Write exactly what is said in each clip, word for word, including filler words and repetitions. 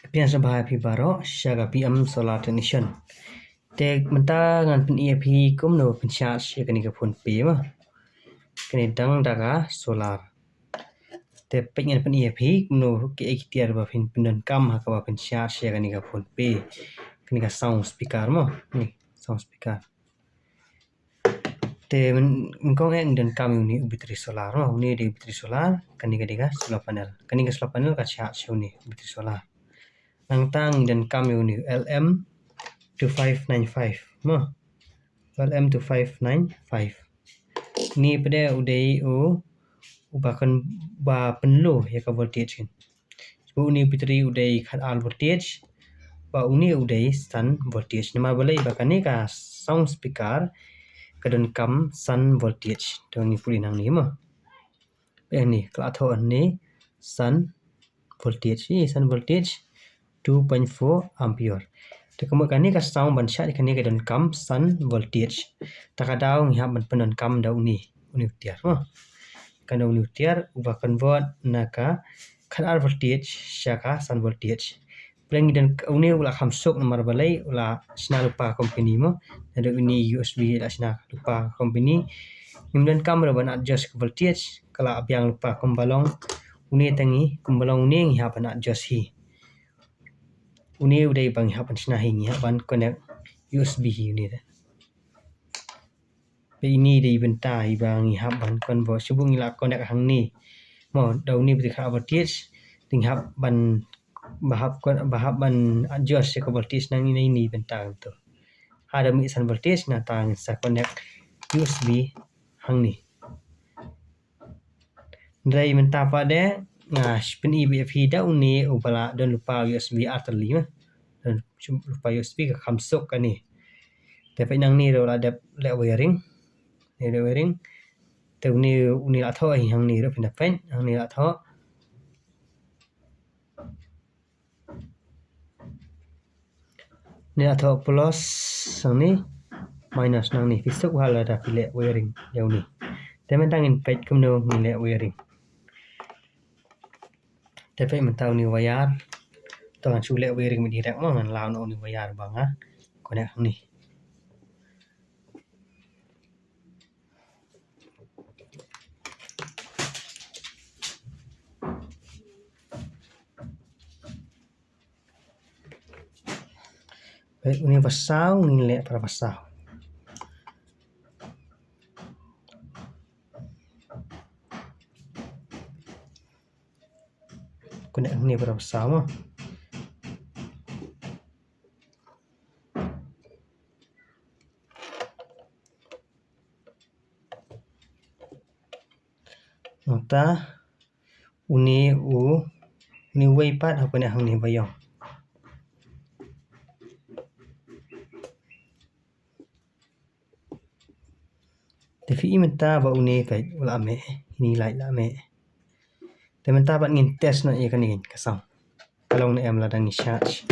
Pdiang sngewbha ïa phi baroh sha ka P M Solar Technician. Te mynta ngan pyni ïa phi kumno pynshad ïa kane ka PhonePe mo. Kane dang da ka solar. Te peit ngan pyni ïa phi kumno, kiei ki tiar ba phin pyndonkam ha kaba pynshad ïa kane ka PhonePe. Kane ka sound speaker mo. Ni, sound speaker. Te myn-, nyngkong eh ngi donkam ïa une u battery solar mo. Une u dei battery solar, kane ka dei ka solar panel. Kane ka solar panel ka shad sha une u battery solar. Nangta ngi donkam ïa une u L M two five nine five mo. L M two five nine five. Une pat de u dei u, uba kan, ba pynlut ïa ka voltage kan. Une u battery u dei khatar voltage, bad une u dei san voltage. Namar balei? Ba kane ka sound speaker ka donkam san voltage. To ngi pule nangne mo. Hangne ka la thoh hangne san voltage. Ï, san voltage, two point four ampere. Te ka mut kane ka sound ban shad ïa kane ka donkam san voltage. Ta ka daw ngi hap ban pyndonkam da une, une u tiar mo. Kane une u tiar uba convert na ka khatar voltage sha ka san voltage. Pyrshang ngi don une u la kham suk namar balei, u la shna lypa company mo. Naduh une U S B la shna lypa company. Ngim donkam ruh ban adjust ka voltage, ka la biang lypa kumba long. Une tang ngi, kumba long une ngi hap ban adjust hi. Une u dei ba ngi hap ban shna hi, ngi hap ban connect U S B hi une te. Ba ine i dei i bynta iba ngi hap ban convert. Shu ba ngi la connect hangne mo, da une ba dei khatar voltage, te ngi hap ban, ba hap con-, ba hap ban adjust ïa ka voltage nangne, ine i bynta kumto. Haba mih san voltage nangta ngin sa connect U S B hangne. Hynrei mynta pat de nga shu pyni ïa phi da une uba la don lypa U S B artylli mo. Don lypa U S B ka kham suk kane. Te peit nangne ruh la dep leh wiring. Leh wiring. Te une, une la thoh hi hangne ruh phin da peit. Hangne la thoh. Une la thoh plus hangne, minus nangne, phi suk ha lada phi leh wiring ïa une. Te mynta ngin peit kumno ngin leh wiring. Te peit mynta une wire. To ngan shu leh wiring mih direct mo, ngan law noh une wire ba nga connect hangne. Peit une ba saw, ngin leh para ba saw. Connect hangne para ba saw mo. Nangta une u, une uwei pat hap connect hangne ba ïong. Te phi i mynta ba une pat u la mih, ine light la mih. Te mynta pat ngin test noh ïa kane ka sound. Ka long ne em lada ngi charge.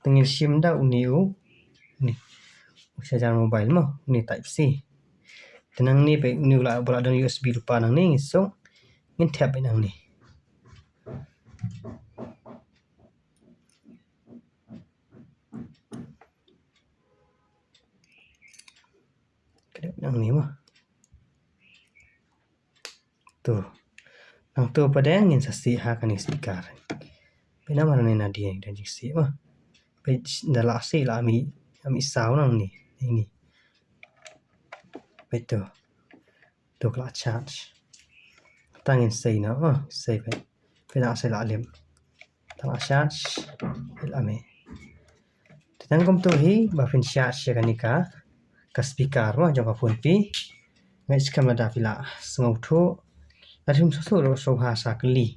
Te ngin shim da une u, une u charger mobile mo, une type C. Te nangne pat une u la, ba la don U S B lypa nangne ngin suk, ngin thep pat nangne. Ka dei nangne mo. To. Nangto pat de ngin sa sih ha kane speaker. Peit namar nangne nadien da jingsih mo. Peit da la sih la mih, la mih saw nangne. Ine. Peit to. To ka la charge. Te ngin sei noh mo, sei peit. Peit da sei la lip. Te la charge, peit la mih. Te tang kumto hi ba phin charge ïa kane ka, ka speaker mo jong ka PhonePe. Nga ngeit skhem lada phi la sngewthuh. Lada phim sngewthuh ruh sngewbha sa kylli.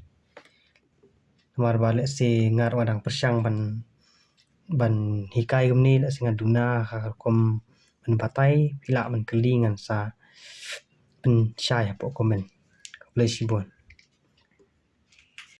Namar ba lehse nga ruh nga dang pyrshang ban, ban hikai kumne, lehse nga duna ha ka rukom ban batai, phi lah ban kylli ngan sa pynshai hapoh comment. Khublei shibun.